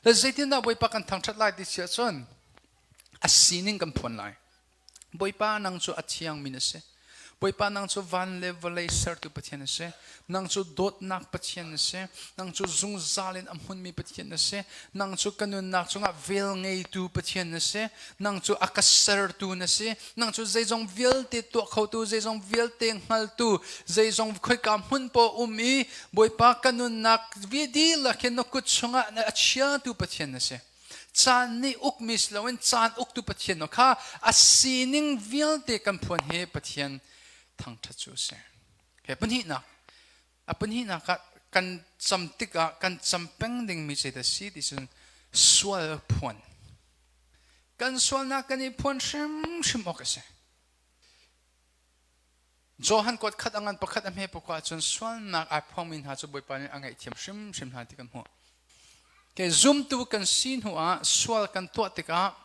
Speaker 1: Le zeitindah Bawipa kan thangṭhat lai ti si ahcun a sining kan phuan lai. Bawipa nang cu a thiangmi na si. Bawipa nang cu van le vawlei sertu Pathian na si. Nang cu dawtnak Pathian na si. Nang cu zungzal in a hmunmi Pathian na si. Nang cu ka nunnak cungah vel ngeitu Pathian na si. Nang cu a ka sertu na si. Nang cu zeizong vialte tuah khotu, zeizong vialte hngaltu, zeizong khoika hmun paoh um i Bawipa ka nunnak dihlak hin na kut chungah a chiatu Pathian na si. Caan nih ukmi si loin caan uktu Pathian kha a sining vialte kan phuan hi Pathian thangṭhat cu a si. He pahnihnak a pahnihnak ah kan cam tikah kan cam peng dingmi zeidah si ti cun sual phuan. Kan sualnak kan i phuan hrimhrim awk a si. Johan kuat khat a ngan pakhat a hme pakua ahcun sualnak ai phuangmi hna cu Bawipa nih a ngaihthiam hrimhrim hna ti kan hmuh. Ke zumtu kan si hnu ah sual kan tuah tikah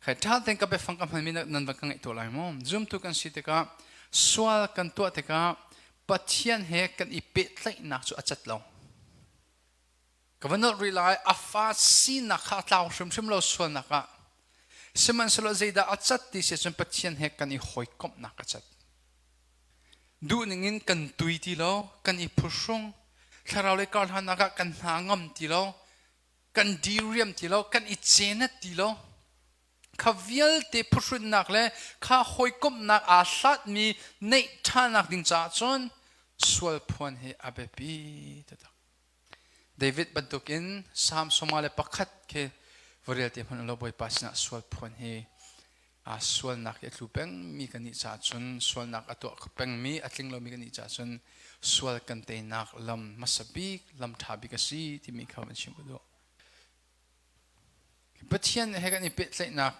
Speaker 1: khai ṭha tein ka biafang ka hmanmi nan van ka ngaih tuah lai mu. Zumtu kan si tikah sual kan tuah tikah Pathian he kan i pehtlaihnak cu a cat lo. Ka va nolh rih lai, a fa sinak kha a tlau hrimhrim lo sualnak ah. Sihmanhsehlaw zeidah a cat ti si cun Pathian he kan i hawikomhnak a cat. Duhning in kan tui ti lo, kan i phuhrung, thlarau lei karhlannak ah kan hna ngam ti lo, kan diriam ti lo, kan i cenet ti lo. Kha vialte phuhrunnak le kha hawikomhnak aa hlatmi neih ṭhanak ding caah cun sual phuan hi a biapi taktak. David bantukin Salm 101 khi va rel te hmanh ulaw Bawipa sinah sual phuan hi aa sualnak hi a tlu pengmi kan nih caah cun sualnak a tuah pengmi a tling lomi kan nih caah cun sual kan teinak lam hmasa bik lam ṭha bik a si timi kha van chim ka duh. Pathian he kan i pehtlaihnak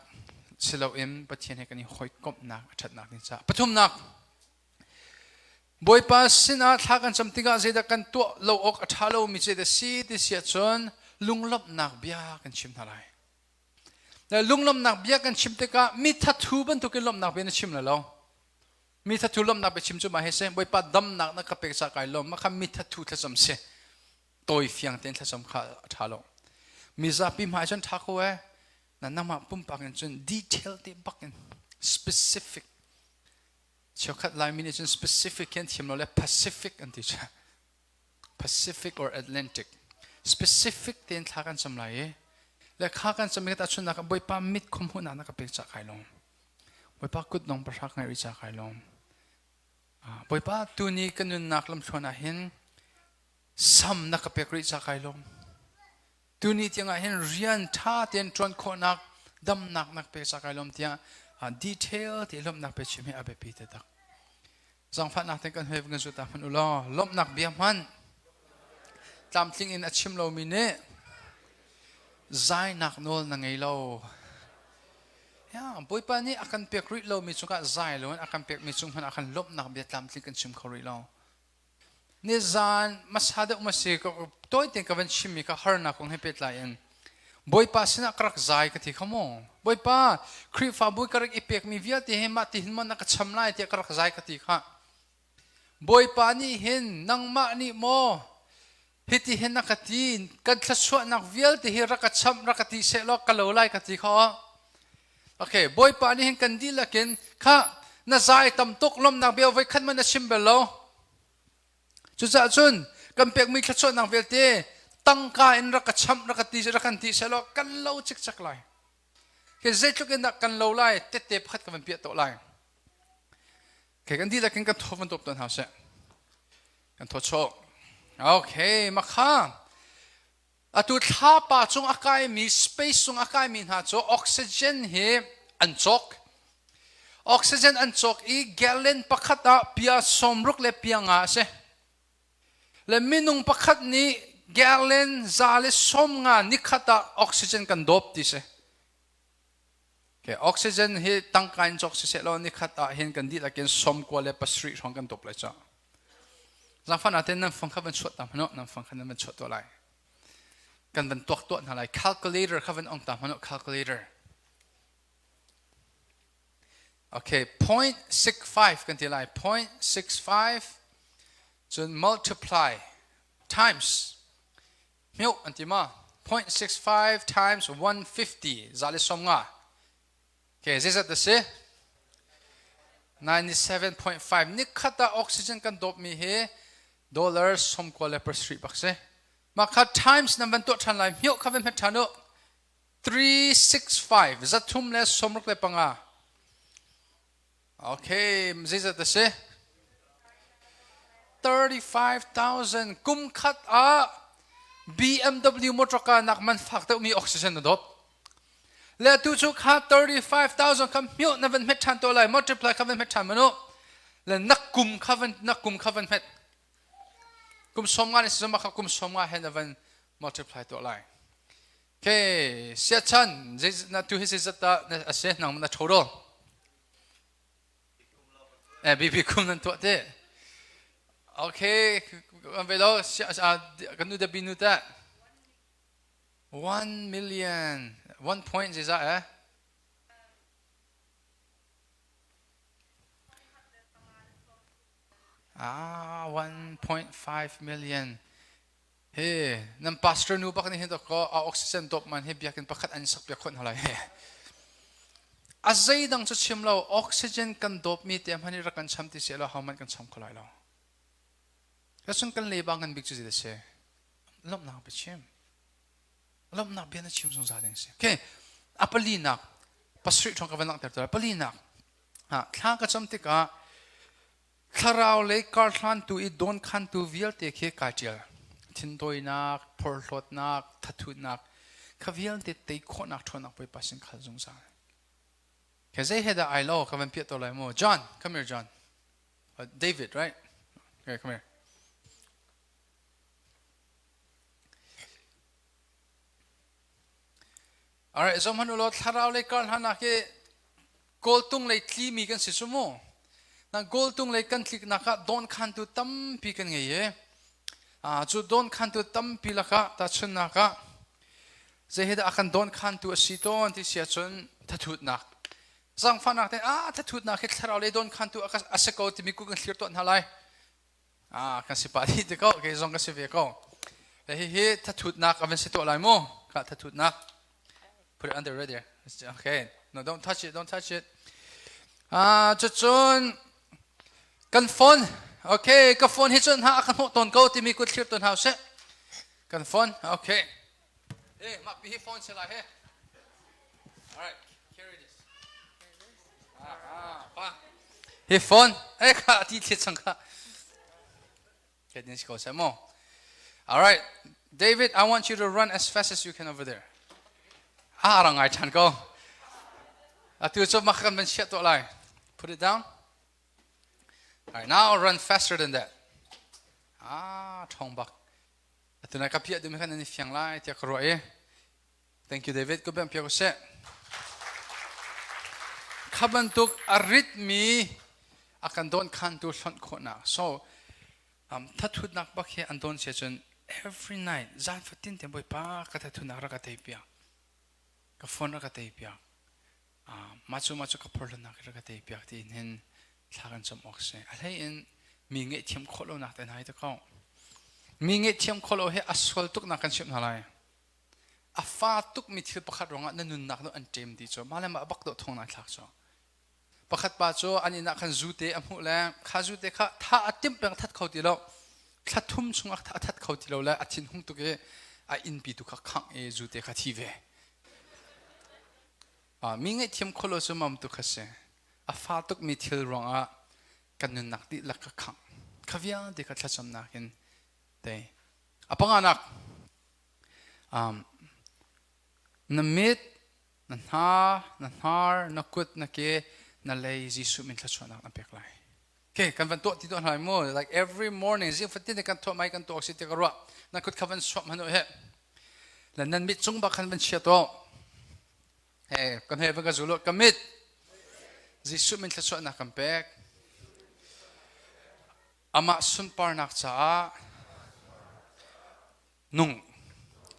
Speaker 1: si loin Pathian he kan i hawikomhnak a ṭhatnak ding caah pathumnak Bawipa sinah thla kan cam tikah zeidah kan tuah lo awk a ṭha lomi zeidah si ti si ahcun lunglawmhnak bia kan chim hna lai. Lunglawmhnak bia kan chim tikah mi thathu bantukin lawmhnak bia na chim lai lo. Mi thathu lawmhnak bia chim cu mah hi si Bawipa damnak na ka pek caah kai lawm. Mah kha mi thathu thlacam si. Tawi fiang tein thlacam kha a ṭha lo. Mizapi hmai cun ṭha ko ee. Na nangmah pumpak in cun detail te bak in specific Cheukhat Laimi nih cun specific hi an thiam lo le Pacific an ti. Pacific or Atlantic. Specific tein thla kan cam lai i le kha kan cam i ka tahchunhnak ah Bawipa mit khum hmuhnak na ka pek ca kai lawm. Bawipa kut dong pahra ka ngeih rih ca kai lawm. Bawipa tuni ka nunnak lamthluan ah hin sam na ka pek rih ca kai lawm. Tuni tiangah hin rian ṭha tein ṭuan khawhnak damnak na ka pek ca kai lawm tiah detail te lawmhnak pe chim hi a biapi taktak. Zangfahnak te kan hoi kan zuta hmanh u law lawmhnak bia hmanh tlamtling in a chim lomi nih zainak nawl na ngei lo. Ya, Bawipa nih a kan pek rih lomi cungah zai loin a kan pekmi cung hmanh ah khan lawmhnak bia tlamtling kan chim kho rih lo. Nizan hmasa deuh ma si tawi tein ka van chimmi kha harnak kong he pehtlai in Bawipa sinah ka rak zai ka ti kha mu. Bawipa, Khrihfabu ka rak i pekmi vialte hi mah ti hin maw na ka cham lai tiah ka rak zai ka ti kha. Bawipa nih hin nangmah nih maw hiti hin na ka ti kan thluachuahnak vialte hi rak ka chamh rak ka ti sehlaw ka lo lai ka ti kha. Okay, Bawipa nih hin kan dihlak in kha na zai tam tuk lawmhnak bia voi khat man na chim bal lo. Cucaah cun kan pekmi thluachuahnak vialte tangka in rak ka chamh rak ka ti rak kan ti sehlaw kan lo cikcek lai. Ke zeitluk in dah kan lo lai tette pakhat ka van piah tawh lai. Okay, kan dihlak in kan thaw van tawp tawn hau seh. Kan thaw chawh. Okay, makha. Atu thlapa cung a kaimi space cung a kaimi hna cu oxygen hi an cawk. Oxygen an cawk i gallon pakhat ah pia 60 le pia nga a si. Le minung pakhat nih gallon 150 nikhat ah oxygen kan dawp ti si. Okay, oxygen hi tangka in cawk siseh law nikhat ah hin kan dihlak in 97 hrawng kan dawp lai ca. Zangfah natin nan fang kha van chuah ta hmanh nan fang kha nan van chuah tuah lai. Kan van tuak tuah hna lai. Calculator kha van ong ta hmanh calculator. Okay, 0.65 kan ti lai. 0.65 cun multiply times mioh an ti ma 0.65 times 150 50. Okay, zeizat a si? 97.5 nikhat ah oxygen kan dawpmi hi dollar 97 bak si. Mah kha times nan van tuah ṭhan lai mioh kha van hmet ṭhan u. 365 365. Okay, zeizat a si? 35,000 kum khat ah BMW motor car nak man fak deuhmi oxygen na dawp. Le tu cu kha 35,000 kha mioh na van hmet ṭhan to lai, multiply kha van hmet ṭhan manu. Le na kum kha van na kum kha van hmet. Kum 50 ni si kha kum 50 he na van multiply to lai. Okay, siachan na tu hi zeizat dah a si nang na tho do. Eh, BP kum nan tuah te. Okay, an ve lo kan nu da bi nu ta. 1 million, 1 point zeizah eh? Ah, 1.5 million. Hi, nan pastor nu bak nih hin ko a oxygen dawp man hi biakinn pakhat an sak piak khawh hna lai. A zeidang cu chim lo, oxygen kan dawpmi te hmanh hi rak kan cham ti si lo, ho hmanh kan cham kho lai lo. Cun kan le bang kan bik cu zei si? Lawmhnak bia chim. Lawmhnak bia na chim zungzal ding si. Okay, a palinak pasarih ṭhawng ka van langhter tu palinak. Thla ka cam tikah Thlarau lei karhlantu i dawnkhantu vialte khi kai ṭial. Thintawinak, phorhlawtnak, thathutnak, kha vialte tei khawhnak ṭhawnnak Bawipa sin khal zungzal. Ke zei he dah ai lo ka van piah to lai mu. John, come here John. David, right? Okay, come here. Alright, zohhmanh u law thlarau lei karhlannak hi kawltung lei tlimi kan si cu mu. Na kawltung lei kan tliknak ah dawnkhantu tampi kan ngei i cu dawnkhantu tampi lakah tahchunhnak ah zei hi dah a kan dawnkhantu a si tawn ti si ahcun thathutnak zangfahnak te ah thathutnak hi thlarau lei dawnkhantu a si ko timi ku kan thlir tuah hna lai. Ah, kan si pah dih te ko, kei zong ka si ve ko. Hihi thathutnak a van si tuah lai mu. Ka thathutnak. Put it under right there. Okay. No, don't touch it, don't touch it. Ah, cucun kan phone. Okay, ka phone hi cun ha a ka hnawh tawn ko timi kut thlir tawn hau seh. Kan phone, okay. Eh, mah pi hi phone si lai he. All right, here it is. Ah, ah, pa. Hi phone, eh kha ti thlit sang kha. Okay, din si ko seh mo. All right, David, I want you to run as fast as you can over there. Ah, rang ngai than ko. Atu cu mak kan van chiah tuah lai. Put it down. All right, now run faster than that. Ah, ṭhawng bak. Atu na ka piah dum khan nan i fiang lai tiah ka ruah i. Thank you, David. Ku bem piak usih. Kha bantuk a ritmi a kan dawn khantu hlonh khawhnak. So, thathutnak bak hi an dawn sia cun every night zan fatin te Bawipa ka thathutnak rak ka tei piak. Ka phone rak ka tei piak. Mah cu mah cu ka phorhlawtnak rak ka tei piak tiin hin thla kan cam awk si. A hlei in mi ngaihthiam khawh lonak te hna hi ta ko. Mi ngaihthiam khawh lo hi a sual tuknak kan chimh hna lai. A fa tukmi thil pakhat ruangah na nunnak nu an ṭem ti cu mah le mah bak dawh thong nai thlak cu. Pakhat pa cu an inn ah khan zu te a hmuh le kha zu te kha tha a timh peng that kho ti lo. Thla thum chung a that kho ti lo le a thin hung tuk i a innpi tu kha khangh i zu te kha thi ve. Mi ngaihthiam khawh lo cu mam tuk kha si. A fa tukmi thil ruangah kan nunnak dihlak ka khangh. Kha vialte kha thlacamnak in tei. A panganak, na mit, na hna, na hnar, na kut, na ke, na lei Jesuh min thluachuahnak na pek lai. Okay, kan van tuah ti tuah hna mu. Like every morning, zing fatin kan tuah mai kan tuah si ti ka ruah. Na kut kha van suam hanu he. Le nan mit cung bak khan van chia to. Hey, kan he van ka zulu ka mit. Jesuh min thluachuahnak kan pek. Amah sunparnak caah nung.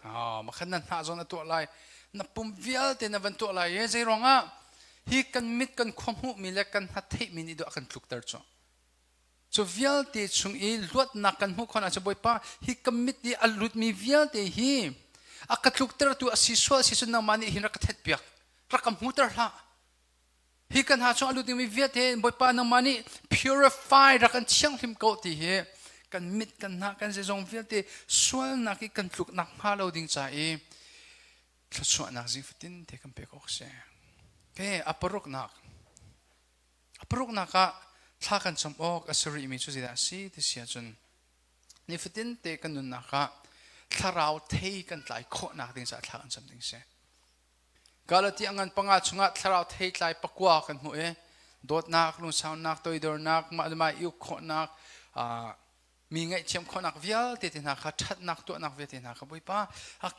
Speaker 1: Oh, makhan na hna zawn a tuah lai. Na pum vialte na van tuah lai i zei ruangah hi kan mit kan khua hmuhmi le kan hna theihmi nih dawh a kan tlukter cu. Cu vialte chung i luatnak kan hmuh khawh ahcun Bawipa hi ka mit i a lutmi vialte hi a ka tluktertu a si sual si cun nangmah nih hin rak ka thetpiak rak ka hmuter hlah hi kan ha chung a lut dingmi vialte Bawipa nangmah nih purify rak kan thianghlim ko ti hi kan mit kan hna kan zeizong vialte sualnak i kan tluknak hnga lo ding ca i thluachuahnak zing fatin te kan pek awk si. Okay, a paruknak a paruknak ah thla kan cam awk a si rihmi cu zeidah a si ti si ahcun nifatin te kan nunnak ah thlarau thei kan tlai khawhnak ding caah thla kan cam ding si. Galati a ngan panga chungah thlarau theitlai pakua kan hmuh i dawtnak, lungsaunak, toidornak, mah le mah i uk khawhnak, mi ngaihthiam khawhnak vialte te hna kha ṭhatnak tuahnak vialte hna kha Bawipa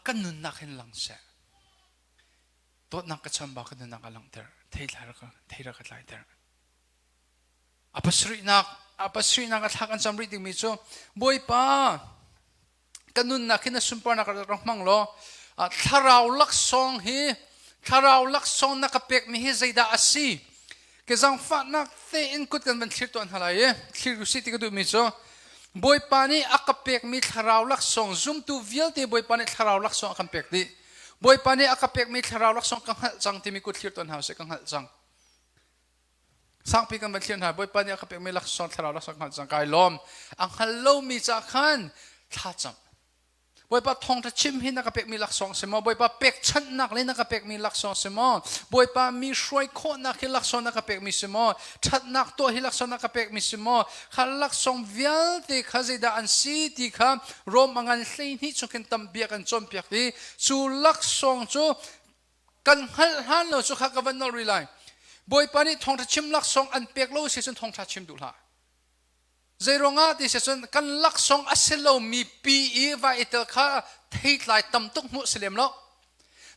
Speaker 1: kan nunnak hin lang seh. Dawtnak ka chambau ka nunnak a langhter, theitlai rak thei rak ka tlaiter. A pasarihnak a pasarihnak a thlak an cam rih dingmi cu Bawipa ka nunnak hi na sunparnak rak hmang law thlarau laksawng hi thlarau laksawng na ka pekmi hi zeidah a si ke zangfahnak tein kut kan van thlir tuah hna lai i thlir u sih ti ka duhmi cu Bawipa nih a ka pekmi thlarau laksawng zumtu vialte Bawipa nih thlarau laksawng a kan pek dih Bawipa nih a ka pekmi thlarau laksawng ka hngalh cang timi kut thlir tuah hna usih ka hngalh cang Sangpi kan van thlir hna Bawipa nih a ka pekmi laksawng thlarau laksawng hngalh cang kai lawm a hngal lomi ca khan thla cam Bawipa thawngtha chim hi na ka pekmi laksawng si maw Bawipa pekchanhnak le na ka pekmi laksawng si maw Bawipa mi hruai khawhnak hi laksawng na ka pekmi si maw ṭhatnak tuah hi laksawng na ka pekmi si maw kha laksawng vialte kha zeidah an si ti kha Rom a ngan 12 chung khin tam bia kan cawnpiak i cu laksawng cu Kan hngalh hlan lo cu kha ka van nolh rih lai. Bawipa nih thawngṭha chim laksawng an pek lo si cun thawngṭha chim duh hlah. Zeiruangah ti si cun kan laksawng a si lomi pi i va i tel kha theitlai tam tuk hmuh si lem lo.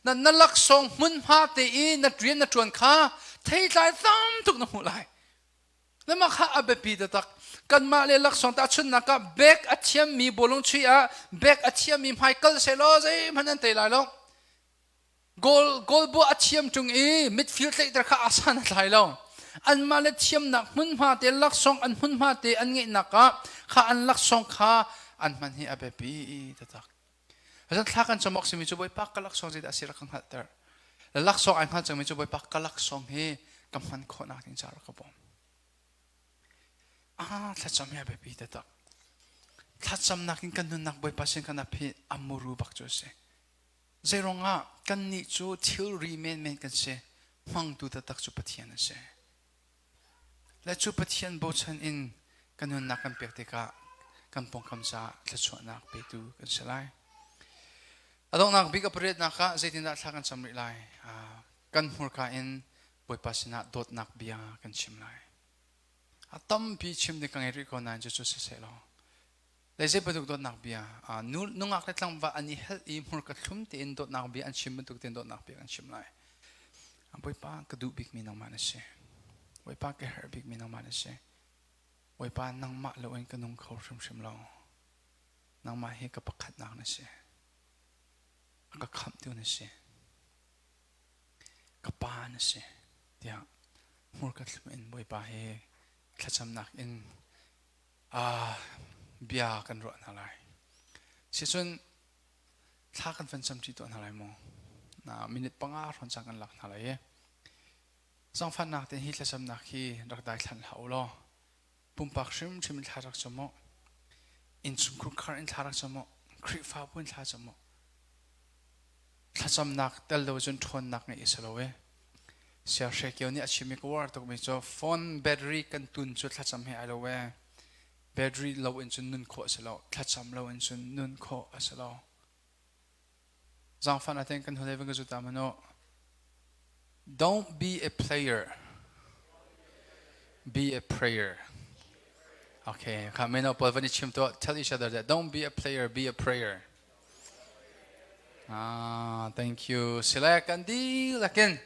Speaker 1: Na na laksawng hmunhma te i na rian na ṭuan kha theitlai tam tuk na hmuh lai. Le mah kha a biapi taktak. Kanmah le laksawng tahchunhnak ah bek a thiammi bawlung chuih ah bek a thiammi hmai kal sehlaw zeihmanh an tei lai lo. Goal goal buah a thiam ṭung i midfield tlaihter kha a san a tlai lo. Anmah le thiamnak hmunhma te laksawng an hmunhma te an ngeihnak ah kha an laksawng kha an hman hi a biapi taktak. Zan thla kan cam awk simi cu Bawipa ka laksawng zeidah a si rak ka hngalhter. Le laksawng ai hngal cangmi cu Bawipa ka laksawng hi ka hman khawhnak ding caah rak ka bawm. hna, thlacam hi a biapi taktak. Thlacamnak in kan nunnak Bawipa sin kan ap hi a muru bak cu a si. Zeiruangah kannih cu thilri menmen kan si, hmangtu taktak cu Pathian a si. Le cu Pathian bochan in kan nunnak kan pek tikah kan pawngkam caah thluachuahnak petu kan si lai. A donghnak bik a pariatnak ah zeitindah thla kan cam rih lai? Kan hmurka in Bawipa sinah dawtnak bia kan chim lai. A tampi chim ding ka ngei rih ko nain cucu siseh law le zei bantuk dawtnak bia nu nungak le tlangval an i helh i hmurka thlum tein dawtnak bia an chim bantuk tein dawtnak bia kan chim lai. Bawipa ka duh bikmi nangmah na si. Bawipa ka herh bikmi nangmah na si. Bawipa nangmah loin ka nung kho hrimhrim lo. Nangmah hi ka pakhatnak na si. A ka khamhtu na si. Ka pa na si tiah hmurka thlum in Bawipa he thlacamnak in bia kan ruah hna lai. Sicun thla kan van camṭi tuah hna lai maw? Minute panga hrawn cang kan lak hna lai i zaangfahnak tein hi thlacamnak hi rak daithlan hlah u law pumpak hrimhrim in thla rak cam u. Innchungkhar khar in thla rak cam u. Khrihfabu in thla cam u. Thlacamnak tel lo cun ṭhawnnak ngeih a si lo i Siahre Kio nih a chimmi ka uar tukmi cu phone battery kan tun cu thlacam he ai lo e. Battery lo in cun nun khawh a si lo. Thlacam lo in cun nun khawh a si lo. Zaangfah natein kan hule van ka zuta manu. Don't be a player. Be a prayer. Okay, kha mino pawl van i chim tuah. Tell each other that don't be a player, be a prayer. Ah, thank you. Sile kan dihlak in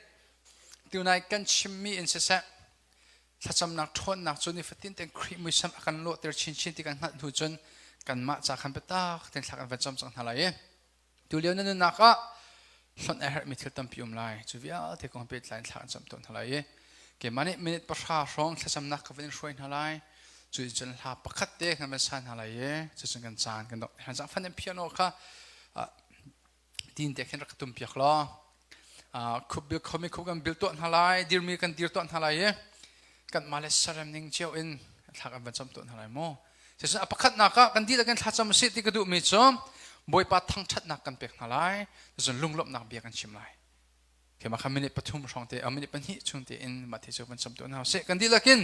Speaker 1: tunai kan chimmi in siseh thlacamnak ṭhawnnak cu nifatin tein Khrih muisam a kan lawhter chinchin ti kan hngalh hnu cun kanmah ca khan biatak tein thla kan van cam cang hna lai i tulio na nunnak ah hlonh a herhmi thil tampi um lai cu vialte kong pehtlai in thla kan cam tawn hna lai i keimah nih minute pahra hrawng thlacamnak ka van in hruai hna lai cu in cun hla pakhat te kan van sa hna lai i cucun kan caan kan dongh han fan in piano kha tin te khin rak tum piak law khup bil khomi khup kan bil tuah hna lai dirmi kan dir tuah hna lai i kan mah le sarem ning cio in thla kan van cam tuah hna lai mu cucun a pakhatnak ah kan dihlak in thlacam si ti ka duhmi cu Bawipa thangṭhatnak kan pek hna lai cucun lunglawmhnak bia kan chim lai Keimah kha minute pathum hrawng te, minute pahnih chung te in mah thi cu van cam tuah hna usih. Kan dihlak in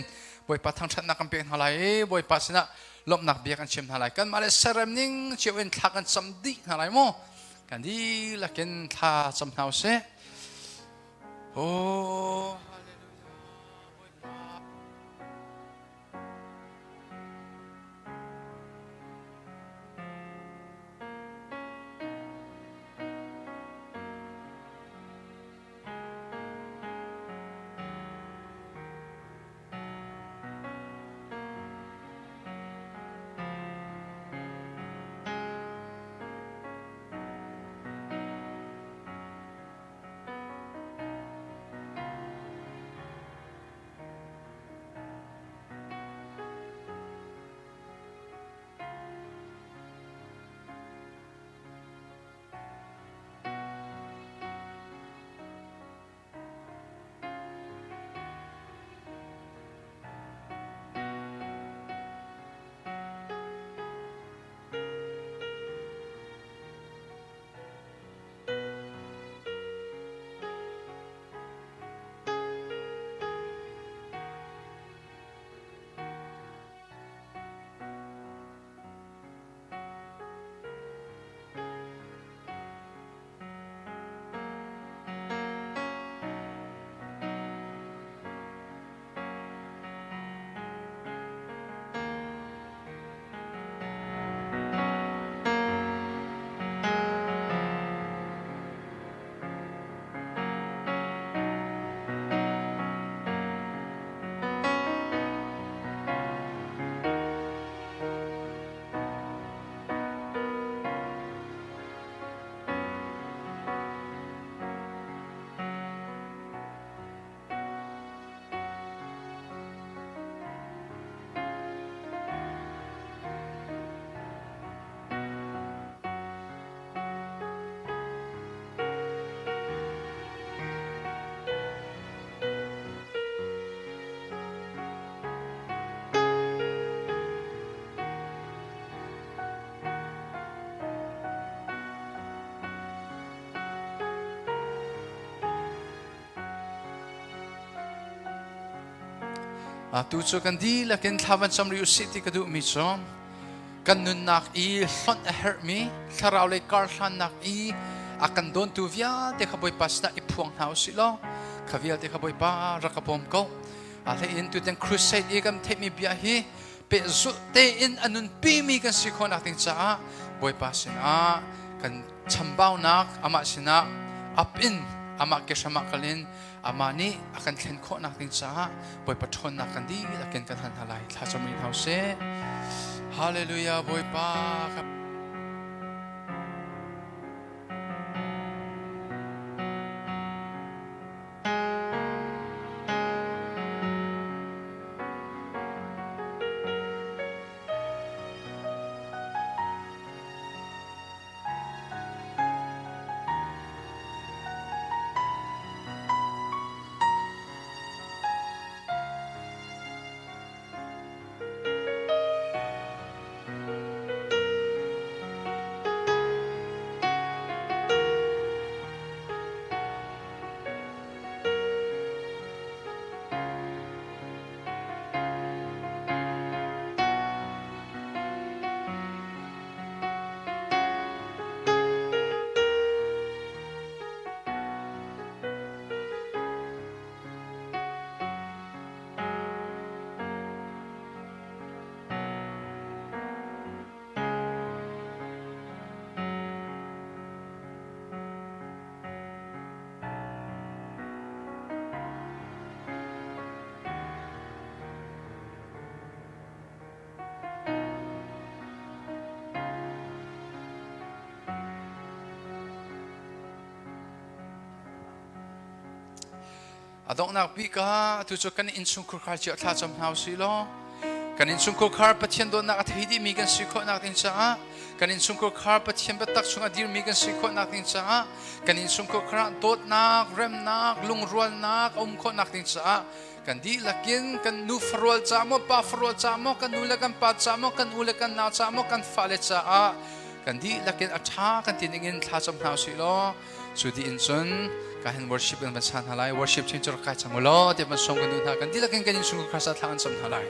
Speaker 1: Bawipa thangṭhatnak kan pek hna lai i Bawipa sinah lawmhnak bia kan chim hna lai. Kanmah le serem ning cio in thla kan cam dih hna lai mu. Kan dihlak in thla cam hna usih. Oh, Tu cu kan dihlak in thla van cam rih usih ti ka duhmi cu kan nunnak i hlonh a herhmi thlarau lei karhlannak i a kan dawntu vialte kha Bawipa sinah i phuang hna usih law kha vialte kha Bawipa rak ka bawm ko. A hlei in tutan crusade i kan theihmi bia hi pehzulh tein a nunpimi kan si khawhnak ding caah Bawipa sinah kan chambaunak amah sinah ap in amah ke hram ah kal in amah nih a kan thlen khawhnak ding caah Bawipa ṭhawnnak kan dihlak in kan hal hna lai. Thla cam rih hna usih. Hallelujah Bawipa. A donghnak bik ah atu cu kan innchungkhar khar cio thla cam hna usih law kan innchungkhar khar Pathian dawtnak a thei dihmi kan si khawhnak ding caah kan innchungkhar khar Pathian biatak chungah dirmi kan si khawhnak ding caah kan innchungkhar khar ah dawtnak, remnak, lungrualnak a um khawhnak ding caah kan dihlak in kan nu farual caah maw pa farual caah maw kan nu le kan pa caah maw kan u le kan nau caah maw kan fale caah kan dihlak in a ṭha kan ti ning in thla cam hna usih law cu dih in cun ka hin worship kan van sa hna lai. Worship team cu rak kai cang u law ti van sawm kan duh hna. Kan dihlak in kan innchungkhar sa thla kan cam hna lai.